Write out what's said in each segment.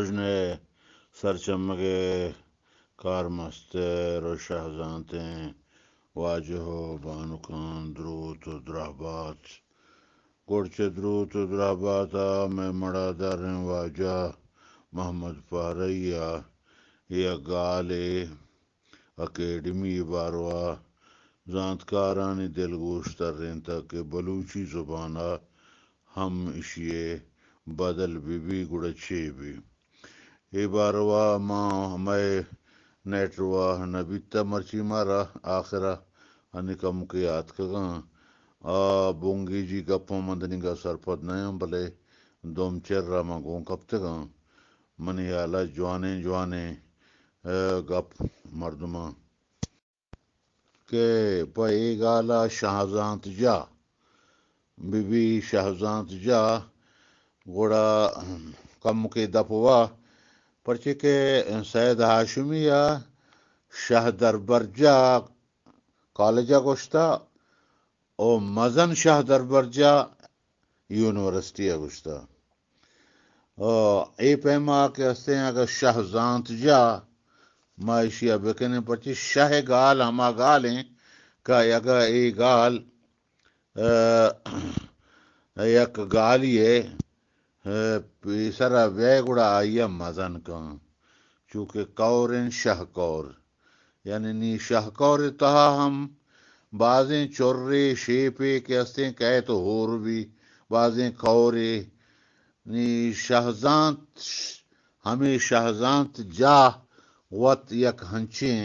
رژن ءِ سرچمگ ءِ کارمستر ءُ شہزانتیں واجہ ءُ بانکاں، دروت ءُ درہبات۔ گڑ چہ دروت ءُ درہبات ءَ مئے مڑاداریں واجہ محمد پہرئی ءَ یک گالے اکیڈمی ءِ باروا زانتکارانی دلگوش ترینتگ کہ بلوچی زبان ءَ ہم اشی ءِ بدل بہ بی گڑا چے بی۔ اے باروا ما ہمے نیٹ روا نہ بیتہ، مرچی مارا آخرا ہنی کمکے آتکگاں۔ آ بنگیجی گپاں من دنیگا سرپد نیاں، بلے دوم چر ءَ من گون کپتگاں۔ منی ہیالا جوانیں جوانیں، اے، گپ مردماں کہ پہ اے گالا شہزانت جاہ، بی بی شہزانت جاہ، گڑا کمکے دپ وا، پرچے کہ سید ہاشمی ءَ شہ دربرجاہ کالج ءَ گوشتہ ءُ مزن شہ دربرجاہ یونیورسٹی ءَ گوشتہ۔ ءُ اے پیما کہ استیں اگہ شہزانت جاہ ما اشی ءَ بکنیں، پرچے شہ گال ہما گالیں کہ اگہ اے گال، ءَ، یک گالی ءَ، ءَ، پیسر ءَ بیا گڑا آئی ءَ مزن کن، چونکہ کور انت شہ کور۔ یعنی نی شہ کور ءِ تہا ہم بازیں چرے شیپے کہ استیں کئیت ءُ ہور بی، بازیں کورے نی شہزانت، ہمے شہزانت جاہ وت یک ہنچیں،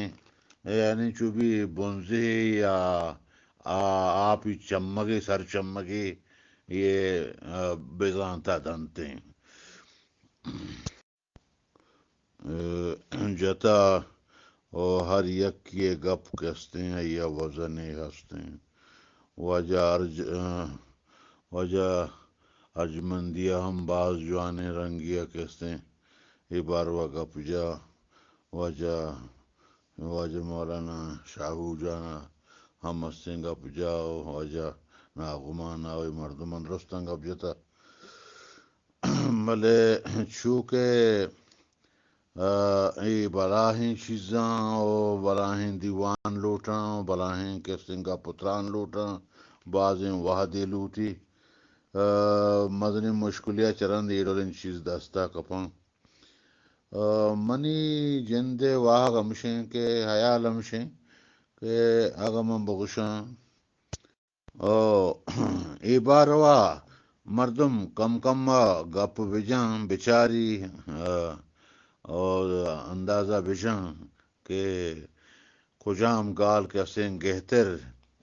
یعنی چو بی بنزے یا آ-، آپی چمگے، سرچمگے، یہ، آ، بزانتا دنتیں۔ ءَ جتا ءُ ہر یکے ءِ گپ کہ استیں، آئی ءَ وزنے ہستیں۔ واجہ ارج-، ءَ، واجہ ارجمندی ءَ ہم باز جوانیں رنگے ءَ کہ استیں، اے باروا گپ جا۔ واجہ، واجہ مولانا شاہو جان ءَ ہم ہستیں گپ جا ءُ واجہ ناگمان ءَ، اے مردماں درستاں گپ جتا۔ بلے چو کہ، آ، اے بلاہیں چیزاں ءُ بلاہیں دیوان لوٹاں ءُ بلاہیں کسیں گپ ءُ تران لوٹاں، بازیں وہدے لوٹی، آ، مزنیں مشکلے ءَ چہ رند اے ڈولیں چیز دست ءَ کپاں۔ آ، منی جند ءِ واہگ ہمشیں کہ ہیال ہمشیں کہ اگاں من بگوشاں، او، اے باروا مردم کم کم ءَ گپ بجاں، بچاری، ءَ، او اندازہ بجاں کہ کجام گال کہ اسیں گہتر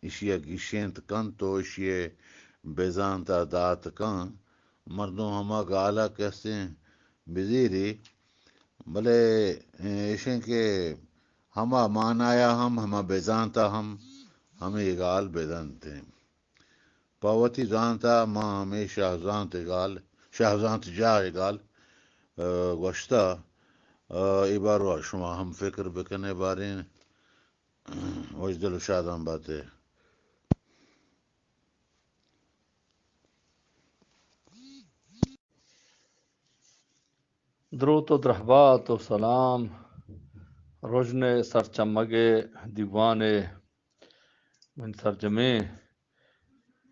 ایشی ءَ گیشینت کنت ءُ ایشی ءِ بزانت ءَ دات کن۔ مردم ہما گال ءَ کہ اسیں بزیری، بلے ایشیں کہ ہما مانایا ہم، ہما بزانتا ہم، ہمے گال بدنت۔ پہ وتی زانتا ما ہمے شہزانت گال، شہزانت جاہ گال، ءَ، گوشتا، ءَ، اے باروا شما ہم فکر بکنے باریں، وشدل و شادان باتے۔ دروت و درہبات و سلام، رژن ءِ سرچمگ ءِ دیوان ءِ من سرجمیں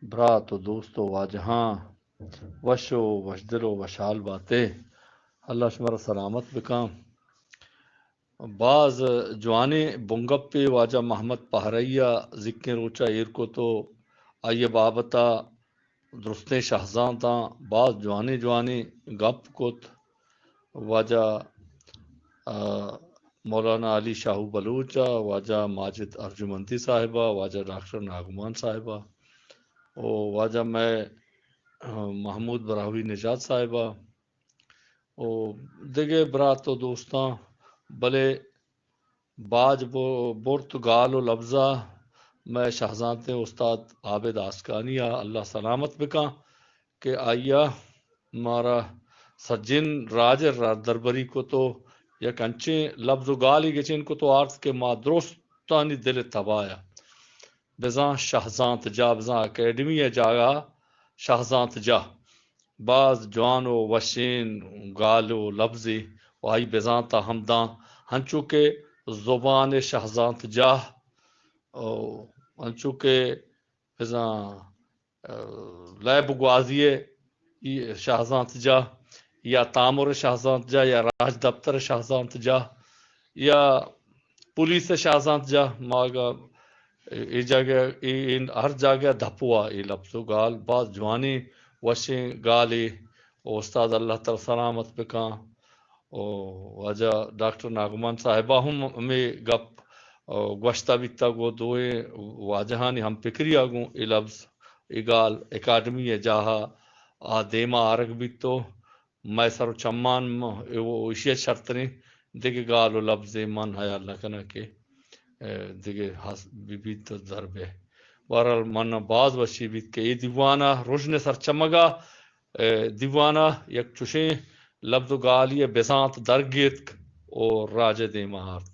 برات و دوست و واجہاں، وش و وشدل و وشحال باتے۔ اللہ شمارا سلامت بکاں۔ باز جوانیں بنگپے واجہ محمد پہرئی ءَ زیکیں روچ ءَ ایر کت و آئی ءِ بابت ءَ درستیں شہزانتاں باز جوانیں جوانیں گپ کت۔ واجہ، آ، مولانا علی شاہو بلوچ ءَ، واجہ ماجد ارجمندی صاحب ءَ، واجہ ڈاکٹر ناگمان صاحب ءَ، او واجہ مئے، آ، محمود براہوئی نژاد صاحب ءَ، او دگہ برات و دوستاں، بلے باج ب-، برت گال و لبزا مئے شہزانتیں استاد عابد آسکانی ءَ اللہ سلامت بکاں کہ آئی ءَ مارا سجین راج ءِ را-، دربری کت و یک انچیں لبز و گالے گچین کت و آرت کہ ما درستانی دل ءِ تباہ ءَ بزاں شہزانت جاہ، بزاں اکیڈمی ءِ جاگہ شہزانت جاہ۔ باز جوان و وشین گال و لبزے و آئی بزانت ء ہمداں، ہنچو کہ زبان شہزانت جاہ، او ہنچو کہ بزاں، ء، لیب گوازی ء شہزانت جاہ یا تامر شہزانت جاہ یا راج دپتر شہزانت جاہ یا پولیس شہزانت جاہ، ما اگاں اے جاگہ، اے، اے ہر جاگہ دپوا اے لبز و گال باز جوانیں وشیں گالے۔ استاد اللہ تعالی سلامت بکاں۔ و واجہ ڈاکٹر ناگمان صاحبہ ہم ہمے گپ، آ، گوشتہ بیتگ و دوئیں واجہانی ہم پکری ء گوں اے لبز، اے گال اکاڈمی ء جاہ ء آ دیما آرگ بیت و مئے سر و چمان م-، او ایشی ء شرتریں دگہ گال و لبزے من ہیال نہ کناں کہ، ء، دگہ ہست بہ بیت و در بہ۔ بہرحال من باز وشی بیت کہ اے دیوان ء رژن سرچمگ ء، ء، دیوان ء یک چوشیں لبز و گالی ء بزانت درگیتک و راج ء دیما آرت۔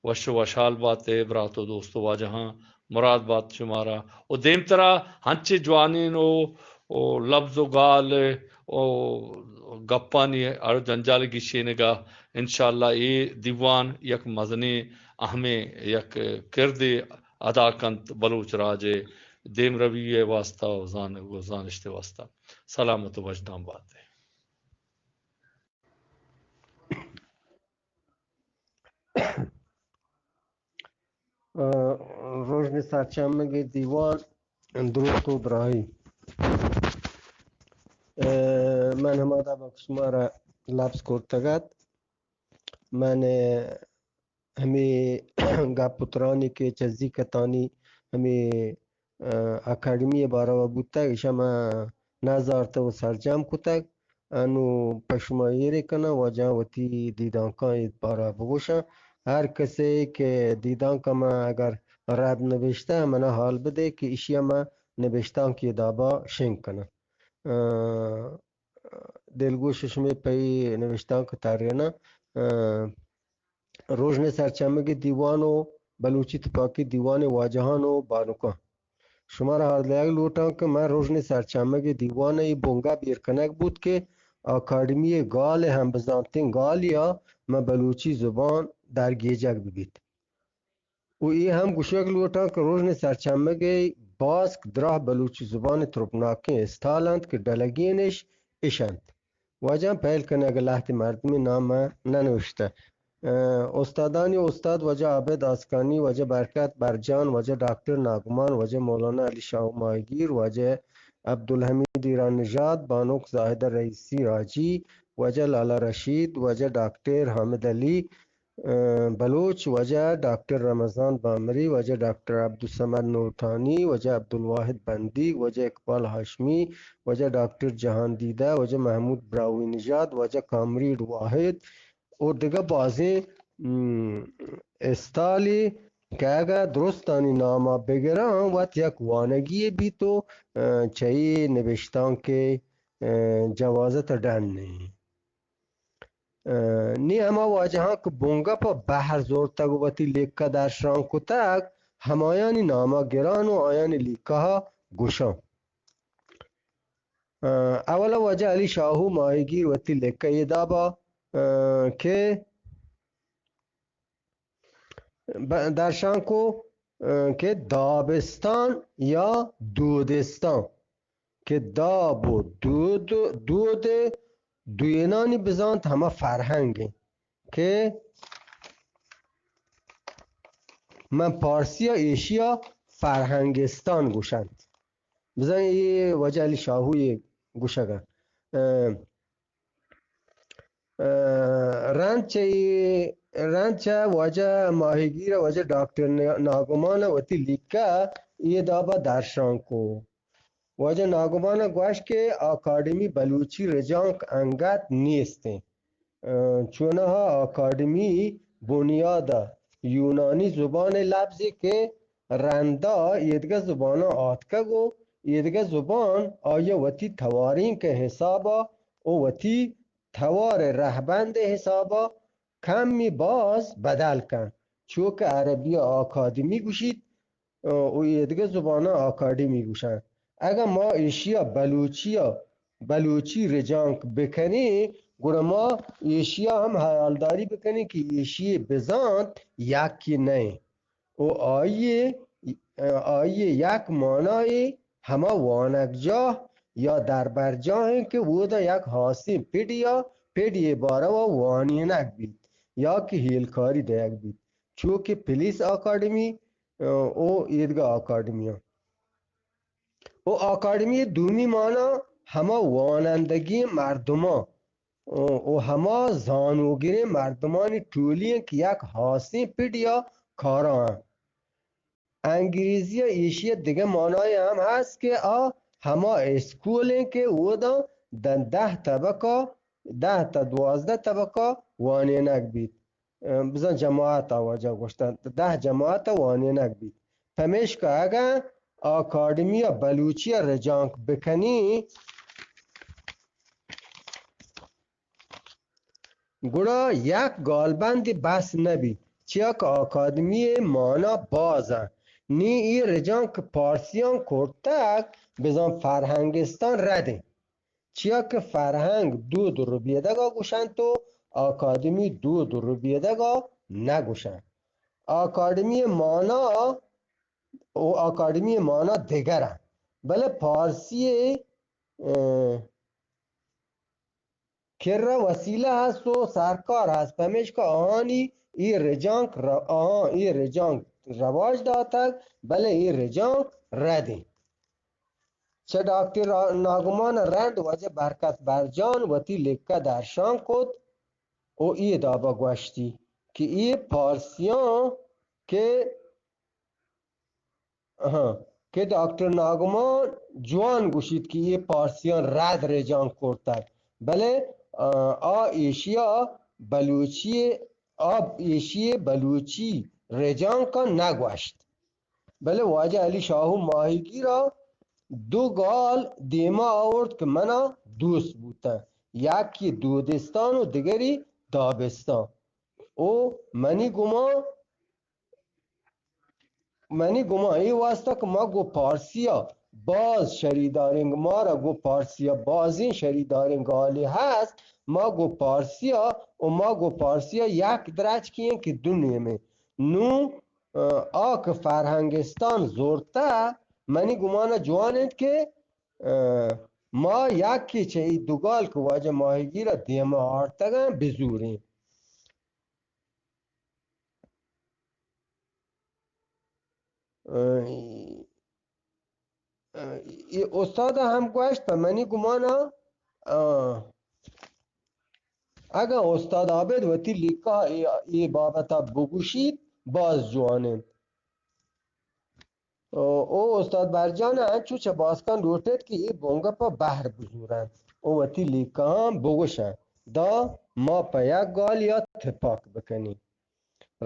وش و وشحال بات اے برات و دوست و واجہاں، مراد بات شمارا۔ و دیمترا ہنچے جوانین و، و لبز و گال و گپانی اڑ جنجال گیشینگا انشاءاللہ اے دیوان یک مزنیں اہمیں یک کردے ادا کنت بلوچ راج ء دیمروی ء واسطہ و زان-، و زانشت ء واسطہ۔ سلامت و وشدان بات۔ ء، رژن سرچمگ دیوان دروت و براہی۔ ء، من ہمادا بہ شمارا لبز کرتگ ات۔ من، ء، ہمے گپ و ترانی کہ چہ زیکتانی ہمے، ء، اکیڈمی باروا بوتگ، ایشاں من نزارتگ و سرجم کتگ۔ انو پہ شما ایرے کناں، واجہاں وتی دیدانکاں اے بارا بگوشاں۔ ہر کسے کہ دیدانکاں من اگر رد نبشتہ منا حال بدے کہ ایشی ء من نبشتانک اے دابا شنگ کناں۔ ء، دلگوش شمے پہ اے نبشتانک تریناں۔ ء، رژن سرچمگ دیوان و بلوچی تپاکی دیوان واجہان و بانکاں۔ شمارا ہال دیگ لوٹاں کہ من رژن سرچمگ دیوان ء بنگہ بیر کنگ بوت کہ اکاڈمی گال ء ہم بزانتیں گالیا ماں بلوچی زبان درگیجگ بہ بیت۔ و اے ہم گوشگ لوٹاں کہ رژن سرچمگ باسک دراہ بلوچی زبان ترپناکیں استال انت کہ ڈلگینش اش انت۔ واجہاں پہل کنگ ء لہتے مردمے نام ء نہ نوشتہ۔ ء، استادانی استاد واجہ عابد آسکانی، واجہ برکت برجان، واجہ ڈاکٹر ناگمان، واجہ مولانا علی شاہ ماہیگیر، واجہ عبدالحمید ایران نژاد، بانک زاہدہ رئیسی راجی، واجہ لالا رشید، واجہ ڈاکٹر حامد علی، ء، بلوچ، واجہ ڈاکٹر رمضان بامری، واجہ ڈاکٹر عبدالصمد نوتانی، واجہ عبدالواحد بندیگ، واجہ اقبال ہاشمی، واجہ ڈاکٹر جہاندیدہ، واجہ محمود براہوئی نژاد، واجہ کامریڈ واحد و دگہ بازیں، م، استالی کہ اگہ درستانی ناما بگراں، وت یک وانگی بیت و، ء، چہ اے نبشتانک ء، ء، جوازت ء ڈن نہ انت۔ ء، نی ہما واجہاں کہ بنگپ ء بہر زرتگ و وتی لیکہ درشان کتگ، ہمایانی ناما گران و آیانی لیکہ ء گوشاں۔ ء، اولا واجہ علی شاہو ماہیگیر وتی لیکہ اے دابا، ء، کہ ب-، درشان کو، ء، کہ دابستان یا دودستان۔ کہ داب و دود، دود دوینانی بزانت ہما فرہنگ انت کہ من پارسی ء ایشی ء فرہنگستان گوشنت۔ بزاں اے واجہ علی شاہو ء گوشگ ء، ء، ء، رند چہ اے، رند چہ واجہ ماہیگیر ء واجہ ڈاکٹر نا-، ناگمان ء وتی لیکہ اے داب ء درشان کو۔ واجہ ناگمان ء گوشت کہ اکاڈمی بلوچی رجانک انگت نیست انت۔ ء، چوناہا اکاڈمی بنیاد ء یونانی زبان ء لبزے کہ رندا ایدگہ زباناں آتکگ و ایدگہ زبان آئی ء وتی توارینک ء حساب ء و وتی توار ء رہبند ء حساب ء کمی باز بدل کن، چو کہ عربی ء آکادمی گوشیت، ء، و ایدگہ زباناں آکاڈمی گوشنت۔ اگاں ما ایشی ء بلوچی ء بلوچی رجانک بکنیں، گڑا ما ایشی ءَ ہم ہیالداری بکنیں کہ ایشی ءِ بزانت یکے نہ اِنت۔ و آئی ءِ، آئی ءِ یک مانائے ہما وانگجاہ یا دربرجاہ اِنت کہ اودا یک ہاسیں پڑے یا پڑے ءِ باروا وانینگ بیت یا کہ ہیلکاری دئیگ بیت، چو کہ پولیس اکیڈمی، ءُ ایدگہ اکیڈمیاں۔ ءُ اکیڈمی ءِ دومی مانا ہما وانندگیں مردماں ءُ، ءُ ہما زانوگریں مردمانی ٹولی اِنت کہ یک ہاسیں پڑے ءَ کارا اَنت۔ انگریزی ءَ ایشی ءِ دگہ مانائے ہم ہست کہ آ ہما اسکول اِنت کہ اودا داں دہ طبقہ، دہ تا دوازدہ طبقہ وانینگ بیت۔ بزاں جماعت ءَ واجہ گوشتنت، دہ جماعت ءَ وانینگ بیت۔ پمیشکا اگاں اکیڈمی ءَ بلوچی ءَ رجانک بکنی، گڑا یک گالبندے بس نہ بیت، چیا کہ اکیڈمی ءِ مانا باز اَنت۔ نی اے رجانک پارسیاں کرتگ، بزاں فرہنگستان رد اِنت۔ چیا کہ فرہنگ دود ءُ ربیدگ ءَ گوشنت ءُ اکادمی دود ءُ ربیدگ ءَ نہ گوشنت۔ اکادمی ءِ مانا ءُ اکادمی ءِ مانا دگر اَنت، بلے پارسی ءِ، ءَ، کرا وسیلہ ہست ءُ سرکار ہست، پمیشکا آہانی اے رجانک ر-، آہاں اے رجانک رواج داتگ، بلے اے رجانک رد اِنت۔ چہ ڈاکٹر ناگمان ءَ رند واجہ برکت برجان وتی لیکہ درشان کت ءُ اے دابا گوشتی کہ اے پارسیاں کہ، ہاں، کہ ڈاکٹر ناگمان جوان گوشیت کہ اے پارسیاں رد رجانک کرتگ، بلے، آ، آ ایشیا بلوچی، آ ایشی بلوچی رجانکاں نہ گوشت۔ بلے واجہ علی شاہو ماہیگیر ءَ دو گال دیما آورت کہ منا دوست بوتاں، یکے دودستان ءُ دگرے دابستان۔ او منی گمان، منی گمان اے واسطہ کہ ما گوں پارسی ءَ باز شریداریں، مارا گوں پارسی ءَ بازیں شریداریں گالے ہست، ما گوں پارسی ءَ ءُ ما گوں پارسی ءَ یک درچکے ایں کہ دو نیمیں۔ نوں، ءَ، آ کہ فرہنگستان زورتہ، منی گمان ءَ جوان اِنت کہ، ءَ، ما یکے چہ اے دو گال کہ واجہ ماہیگیر ءَ دیما آرتگاں بزوریں۔ ءَ، ءَ، اے استاد ءَ ہم گوشت، پہ منی گمان ءَ، ءَ، اگاں استاد عابد وتی لیکہ ءَ اے، اے بابت ءَ بگوشیت، باز جوان اِنت۔ او، او استاد برجان ءَ انچو چہ باسکاں لوٹ اِت کہ اے بنگپ ءَ بہر بزورنت ءُ وتی لیکہاں بگوشنت، داں ما پہ یک گالے ءَ تپاک بکنیں۔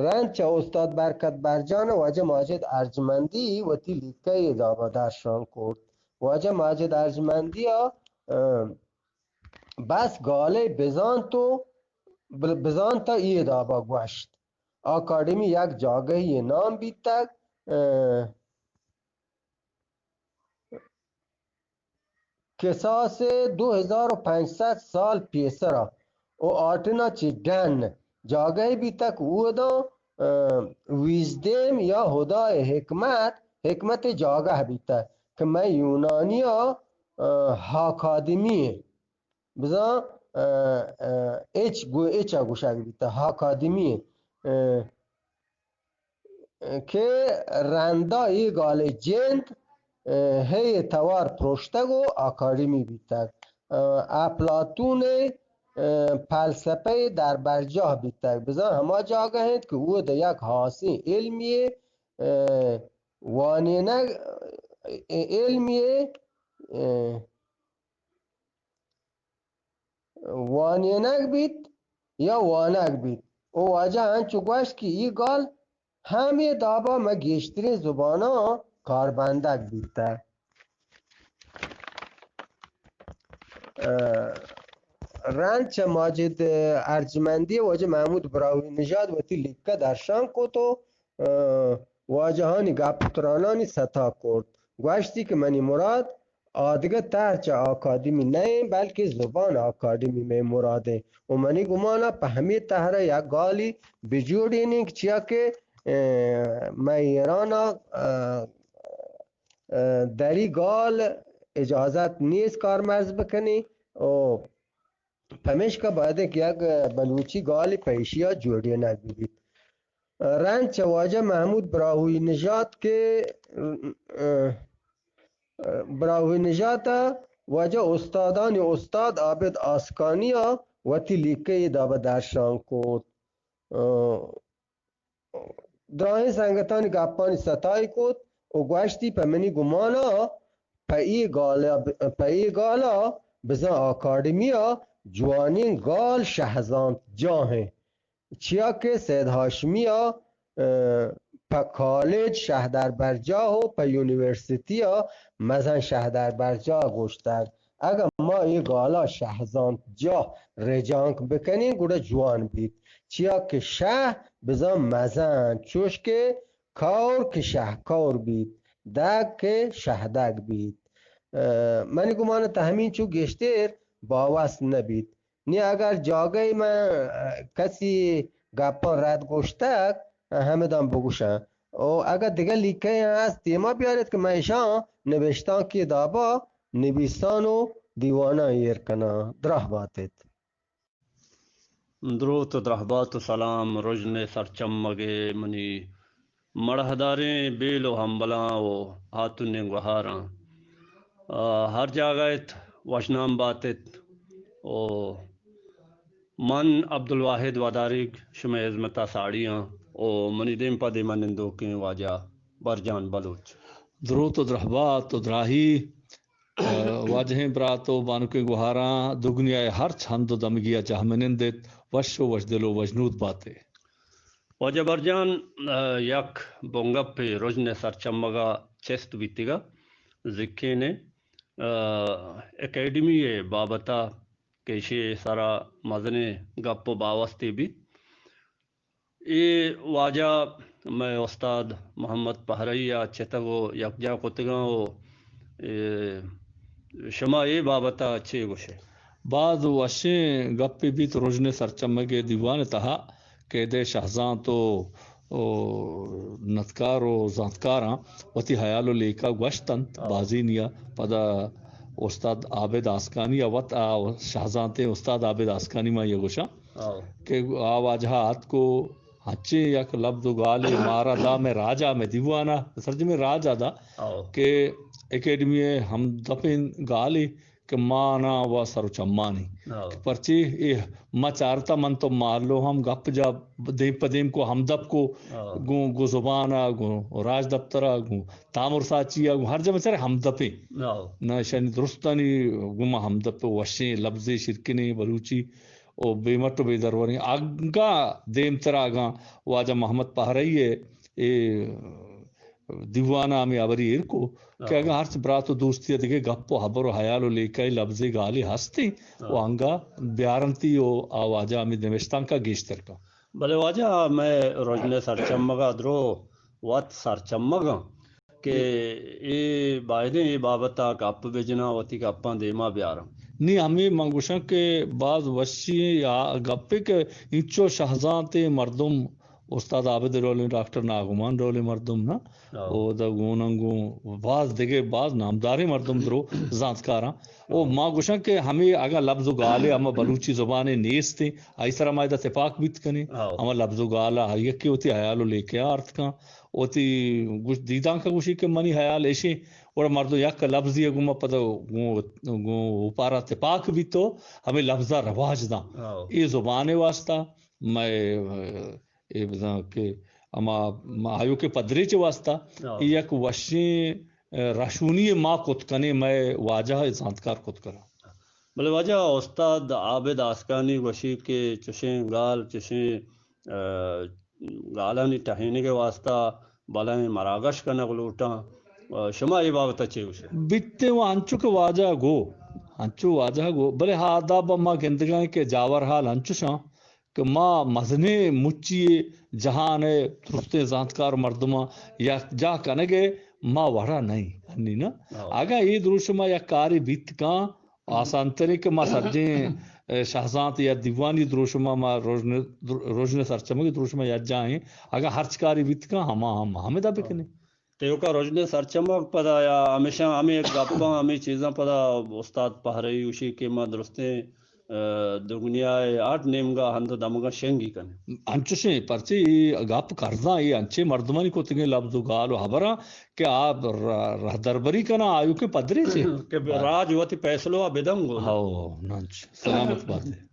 رند چہ استاد برکت برجان ءَ واجہ ماجد ارجمندی وتی لیکہ ءِ دابا درشان کرت۔ واجہ ماجد ارجمندی ءَ، ءَ، بس گالے بزانت ءُ ب-، بزانت ءَ اے دابا گوشت۔ اکادمی یک جاگہے نام بیتگ، ءَ، کساس دو ہزار و پنچ سد سال پیسرا و آٹنا چہ ڈن جاگہے بیتگ، اودا، ءَ، ویزدیم یا ہدائے حکمت، حکمت جاگہ بیتگ کہ مئے یونانیا، ءَ، ہاکادمی ایں۔ بزاں، ءَ، ءَ، اچ گو-، اچ ءَ گوشگ بیتگ، ہاکادمی ایں۔ ءَ، کہ رندا اے گالے جند، ءَ، ہے توار پروشتگ و اکادمی بیتگ۔ ءَ، اپلاتون ءِ، ءَ، فلسفہ دربرجاہ بیتگ۔ بزاں ہما جاگہ انت کہ اود یک ہاسیں علمی، ءَ، وانینگ، ءَ، علمی، ءَ، وانینگ بیت یا وانگ بیت۔ و واجہ انچو گوشت کہ ای گال ہمے دابا مہ گیشترین زباناں کاربندگ بیتہ۔ ءَ، رند چہ ماجد ارجمندی واجہ محمود براہوئی نژاد وتی لیکہ درشان کت و، ءَ، واجہانی گپ و ترانانی ستا کرت۔ گوشتی کہ منی مراد آدگہ تہر چہ اکادمی نہ ایں، بلکہ زبان اکادمی مئے مراد ایں۔ و منی گمان ءَ پہ ہمے تہر ءَ یک گالی بجوڑینیں کہ چیا کہ، اہ، مئے ایران ءَ، اہ، اہ، دری گال اجازت نیست کارمرز بکنیں و پمیشکا باید کہ یک بلوچی گالے پہ ایشی ءَ جوڑینگ بہ بیت۔ رند چہ واجہ محمود براہوئی نژاد کہ، اہ، اہ، براہوئی نژاد ءَ واجہ استادانی استاد عابد آسکانی ءَ وتی لیکہ ءِ داب ءَ درشان کت۔ اہ، دراہیں سنگتانی گپانی ستائی کت و گوشتی، پہ منی گمان ءَ پہ اے گال ءَ، پہ اے گال ءَ بزاں اکادمی ءَ جوانیں گال شہزانت جاہ ایں، چیا کہ سید ہاشمی ءَ، اہ، پہ کالج شہدربرجاہ و پہ یونیورسٹی ءَ مزن شہدربرجاہ گوشتگ۔ اگاں ما اے گالا شہزانت جاہ رجانک بکنیں، گڑا جوان بیت، چیا کہ شہ بزاں مزن، چوش کہ کور کہ شہ کور بیت، دگ کہ شہدگ بیت۔ اہ، منی گمان ءَ تہ ہمینچو گیشتر باوست نہ بیت۔ نی اگر جاگہے من، اہ، کسی گپاں رد گوشتگ، ہمداں بگوشاں۔ و اگاں دگہ لیکہ ہست، دیما بیاریت کہ من اشاں نبشتانکی دابا نبیسان و دیواناں ایر کناں۔ دراہ باتیت۔ دروت و درہبات و سلام رژن سرچمگ ء منی مڑاہداریں بیل و ہمبلاں و ہاتونیں گوہاراں۔ آ، ہر جاگہ ات وشنام بات ات و من عبدالواحد وداریگ شمئے ہزمتا ساڑی آں و منی دیم پہ دیما نندوکیں واجہ برجان بلوچ۔ دروت و درہبات و دراہی، آ، واجہیں برات و بانکیں گوہاراں دگنیا ء ہرچ ہند و دمگی ء جہمنند ات، وش و وشدل و وشنود بات ئے۔ واجہ برجان، آ، یک بنگپے رژن ء سرچمگ ء چست بیتگ ء زکین ء، آ، اکیڈمی ء بابت ء کہ ایشی ء سرا مزنیں گپ و باوستے بیت۔ اے واجہ مئے استاد محمد پہرئی ء چتگ و یکجاہ کتگاں و اے شما اے بابت ء چے گوش ئے؟ باز وشیں گپے بیت رژن سرچمگ ء دیوان ء تہا کہ ادء شہزانت و، و ندکار و زانتکاراں وتی ہیال و لیکہ گوشت انت۔ آ۔ بازینی ء پدا استاد عابد آسکانی ء وت آ شہزانتیں استاد عابد آسکانی ما یہ گوشاں۔ آؤ۔ کہ آ واجہ ء آتک و ہنچیں یک لبز و گالے مارا دا مئے راج ء مئے دیوان ء سرجمیں راج ء دا آؤ۔ کہ اکیڈمی ء ہمدپیں گالے کہ ما آناں و سر و چمانی آؤ۔ کہ پرچے اے ما چارتا من تو مالو ہم گپ جا دیم پہ دیم کو ہمدپ کو آؤ۔ گوں، گوں زبان ء گوں راج دپتر ء گوں تامر ساچی ء گوں ہر جا بچارے ہمدپیں آؤ۔ نہ ایشانی درستانی گوں ما ہمدپ وشیں لبزے شرکنیں بلوچی او بے مٹ و بے دروریں۔ اگاں دیمتر اگاں واجہ محمد پہرئی ء اے دیوان ء ہمے ہبری ایر کو کہ آ۔ اگاں ہرچ برات و دوستی ء دگہ گپ و ہبر و ہیال و لیکہ لبزے گالے ہستیں آ۔ و انگا بیارنتی و آ واجہ ہمے نوشتانک ء گیشتر کن۔ بلے واجہ مئے رژن سرچمگ ء درو وت سرچمگ آں۔ کہ اے بایدیں اے بابت ء گپ بہ جناں، وتی گپاں دیما بیاراں۔ نی ہمے من گوشاں کہ باز وشی یا گپے کہ انچو شہزانتیں مردم، استاد عابد ڈولیں، ڈاکٹر ناگمان ڈولیں مردم نا، ہاں۔ او دا گوناں گوں باز دگہ باز نامداریں مردم درو زانتکاراں۔ او ہاں۔ ما گوشاں کہ ہمے اگاں لبز و گالے ہما بلوچی زبانے نیستیں، آئی سرا ما ادا تپاک بیت کنیں، ہاں۔ ہما لبز و گال ء ہر یکے وتی ہیال و لیکہ آرت کن۔ وتی گوش-، دیدانک ء گوشی کہ منی ہیال ایشیں، گڑا مردم یک لبزی ء گوما پدا گوں، گوں اوپارا تپاک بیت و ہمے لبز ء رواج داں۔ ہاؤ۔ اے زبان ء واسطہ مئے، اے بزاں کہ ہما، ما آیوکیں پدریچ ء واسطہ ہاؤ۔ اے یک وشیں، ء، رہشونی ء ما کت کنیں، مئے واجہ ء زانتکار کت کناں۔ بلے واجہ استاد عابد آسکانی گوشی کہ چشیں گال، چشیں ء، گالانی ٹہینگ ء واسطہ بلائیں مراگش کنگ لوٹاں۔ ء، شما اے بابت ء چے گوش ئے؟ بیتیں و انچو کہ واجہ گو، انچو واجہ گو، بلے آداب ما گندگائیں کہ جاور حال انچوشاں کہ ما مزنیں مچی جہان ء درستیں زانتکار مردماں یکجاہ کنگ ء ما وڑا نہ ایں، ہنی نا۔ ہاں۔ اگاں اے دروشم ءَ یک کارے بیت کن، آسان تریں کہ ما سجیں، اے، شہزانت یا دیوانی دروشم ءَ ما روژن، روژن سرچمگ دروشم ءَ یک جاہ ایں، اگاں ہرچ کارے بیت کن، ہما ہم ہمدا بکنیں۔ تیوکا روژن سرچمگ پدا یا ہمیشہ ہمے گپاں، ہمے چیزاں پدا استاد پہرئی گوشی کہ ما درستیں، اے، دگنیا ءِ ہر نیمگا ہند دمگاں شنگی کنیں۔ انچوشیں، پرچے اے گپ کرزاں، اے انچیں مردمانی کتگیں لبز و گال و ہبراں کہ آ ر-، رہدربری کناں آیوکیں پدریچ ءَ۔ کہ راج وتی فیصلہ ءَ بدنگ و۔ ہو، ننچ۔ سلامت بات ئے۔